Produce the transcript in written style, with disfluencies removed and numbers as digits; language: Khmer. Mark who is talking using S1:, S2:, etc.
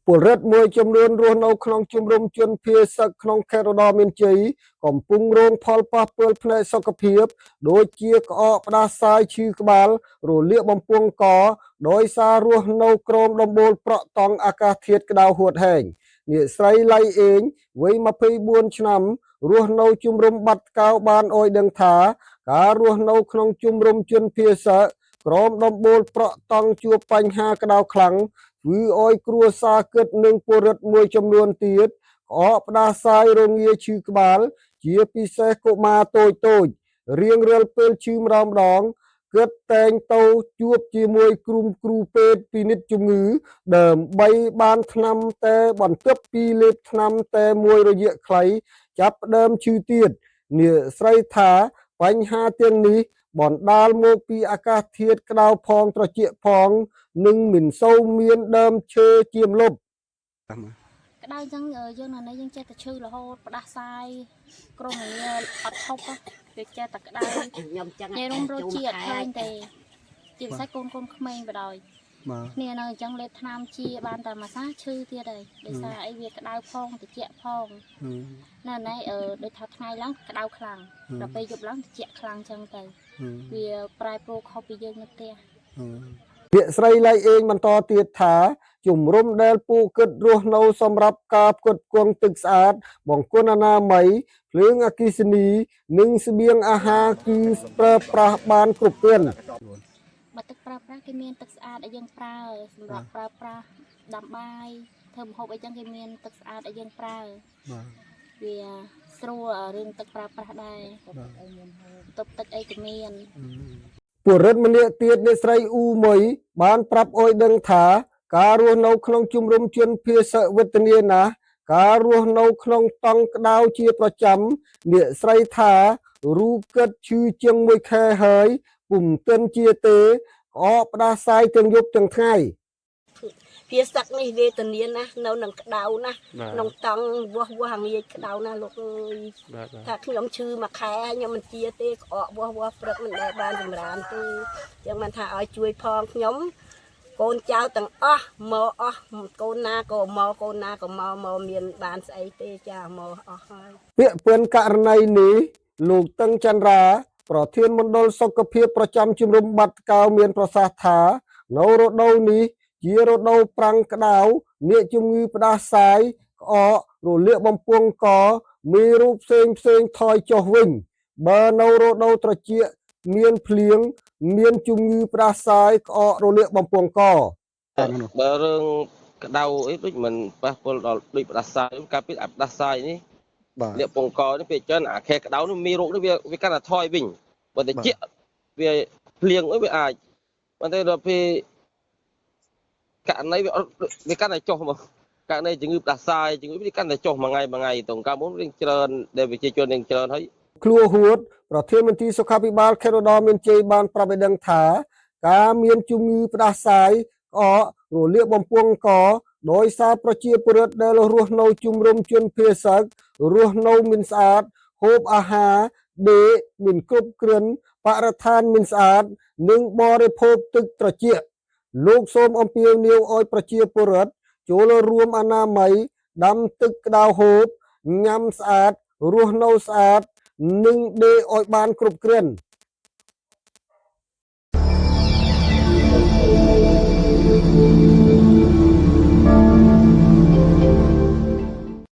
S1: ពលរដ្ឋមួយចំនួនរស់នៅក្នុងជំរំជនភៀសសឹកក្នុងខេត្តឧត្តរមានជ័យកំពុងរងផលប៉ះពាល់ផ្នែកសុខភាពដូចជាក្អកផ្ដាសាយឈឺក្បាលរលាកបំពង់កដោយសាររស់នៅក្រោមដំបូលប្រក់តង់អាកាសធាតុក្តៅហួតហែងអ្នកស្រីឡៃអេងវ័យ24ឆ្នាំរស់នៅជំរំបាត់កៅបានអោយដឹងថាការរស់នៅក្នុងជំរំជនភៀសសឹកក្រោមដំបូលប្រក់តង់ជួបបញ្ហាក្តៅខ្លាំង ធ្វើឲ្យគ្រួសារគិតនិងពលរដ្ឋមួយចំនួនទៀតក្អកផ្ដាសាយរងាឈឺក្បាល ជាពិសេសកុមារតូចតូចរៀងរាល់ពេលឈឺម្ដងម្ដងគិតតែងទៅជួបជាមួយគ្រូគ្រូពេទ្យពិនិត្យជំងឺដើម្បីបានថ្នាំតែបន្ទាប់ពីលេបថ្នាំតែមួយរយៈខ្លីចាប់ផ្ដើមឈឺទៀតអ្នកស្រីថាបញ្ហាទាំងនេះបណ្ដាលមកពីអាកាសធាតុក្តៅផងត្រជាក់ផង និងមិនសូវមានដើមឈើជាម្លប់
S2: ក្តៅអញ្ចឹងយើងនៅនេះយើងចេះតែឈឺរហូតផ្ដាសាយក្រុមងាអត់ឈប់វាចេះតែក្តៅ
S3: ខ្ញុំចឹង
S2: ញ៉ៃរុំរសជាតិអត់ឃើញទេជាពិសេសកូនកូនក្មេងបដ ாய்
S1: បាទ
S2: គ្នានៅអញ្ចឹងលេបថ្នាំជាបានតែមួយសាឈឺទៀតហើយដោយសារអីវាក្តៅផងត្រជាក់ផងនៅនេះអឺដូចថាថ្ងៃឡើងក្តៅខ្លាំងដល់ពេលយប់ឡើងត្រជាក់ខ្លាំងអញ្ចឹងទៅវាប្រែប្រួលខុសពីយើងនៅផ្ទះ
S1: អ្នកស្រីឡៃអេងបន្តទៀតថាជំរំដែលពូគិតរស់នៅសម្រាប់ការផ្គត់ផ្គង់ទឹកស្អាតបង្គន់អនាម័យភ្លើងអគ្គិសនីនិងស្បៀងអាហារគឺប្រើប្រាស់បានគ្រប់គ្រាន់
S2: បើទឹកប្រើប្រាស់គេមានទឹកស្អាតឲ្យយើងប្រើសម្រាប់ប្រើប្រាស់ដាំបាយធ្វើម្ហូបអីចឹងគេមានទឹកស្អាតឲ្យយើងប្រើ
S1: បាទ
S2: វាស្រួលរឿងទឹកប្រើប្រាស់ដែរទប់ទឹកអីក៏មាន
S1: ពលរដ្ឋម្នាក់ទៀតអ្នកស្រីអ៊ូមុយបានប្រាប់អោយដឹងថាការរស់នៅក្នុងជំរំជនភៀសវេទនាណាស់ការរស់នៅក្នុងតង់ក្តៅជាប្រចាំអ្នកស្រីថារូគិតឈឺជាងមួយខែហើយពុំទាន់ជាទេក្អកផ្ដាសាយទាំងយប់ទាំងថ្ងៃ
S3: ភាសឹកនេះវេទនាណាស់នៅនឹងក្តៅណាស់ក្នុងតង់វាស់វាស់អាងាយក្តៅណាស់លោកអើយថាខ្ញុំឈឺមួយខែខ្ញុំមិនជាទេក្អកវាស់វាស់ព្រឹកមិនដែលបានសម្រានទេចឹងបានថាឲ្យជួយផងខ្ញុំកូនចៅទាំងអស់មកអស់កូនណាក៏មកកូនណាក៏មកមកមានបានស្អីទេចាមកអស់ហើយ
S1: ពាក្យពឿនករណីនេះលោកតឹងចន្ទរា ប្រធានមណ្ឌលសុខភាពប្រចាំជំរំបាត់កៅមានប្រសាសន៍ថា នៅរដូវនេះជារដូវប្រាំងក្តៅអ្នកជំងឺផ្ដាសាយក្អករលាកបំពង់កមានរូបផ្សេងផ្សេងថយចុះវិញ បើនៅរដូវត្រជាក់មានភ្លៀងមានជំងឺផ្ដាសាយក្អករលាកបំពង់ក
S4: បើរឿងក្តៅអីដូចមិនប៉ះពាល់ដល់ដូចផ្ដាសាយការពិតអាផ្ដាសាយនេះ
S1: បាទ
S4: លាកពងកនេះពេលច្រើនអាខែក្តៅនេះមានរោគនេះវាវាកាន់តែថយវិញបើតែជាវាភ្លៀងអីវាអាចប៉ុន្តែដល់ពេលករណីវាអត់វាកាន់តែចុះមកករណីជំងឺផ្ដាសាយជំងឺវាកាន់តែចុះមួយថ្ងៃមួយថ្ងៃទៅកាលមុនរឿងច្រើនដែលប្រជាជនរឿងច្រើនហើយ
S1: ឃ្លួហួតប្រធានមន្ទីរសុខាភិបាលខេត្តឧត្តរមានជ័យបានប្រាប់ឲ្យដឹងថាការមានជំងឺផ្ដាសាយក្អករលាកបំពង់កដោយសារប្រជាពលរដ្ឋដែលរស់នៅជំរំជនភៀសឹករស់នៅមិនស្អាតហូបអាហារដេកមិនគ្រប់គ្រាន់បរិស្ថានមិនស្អាតនិងបរិភោគទឹកត្រជាក់លោកសូមអំពាវនាវឲ្យប្រជាពលរដ្ឋចូលរួមអនាម័យដាំទឹកក្តៅហូបញ៉ាំស្អាតរស់នៅស្អាត និងដេកឲ្យបានគ្រប់គ្រាន់។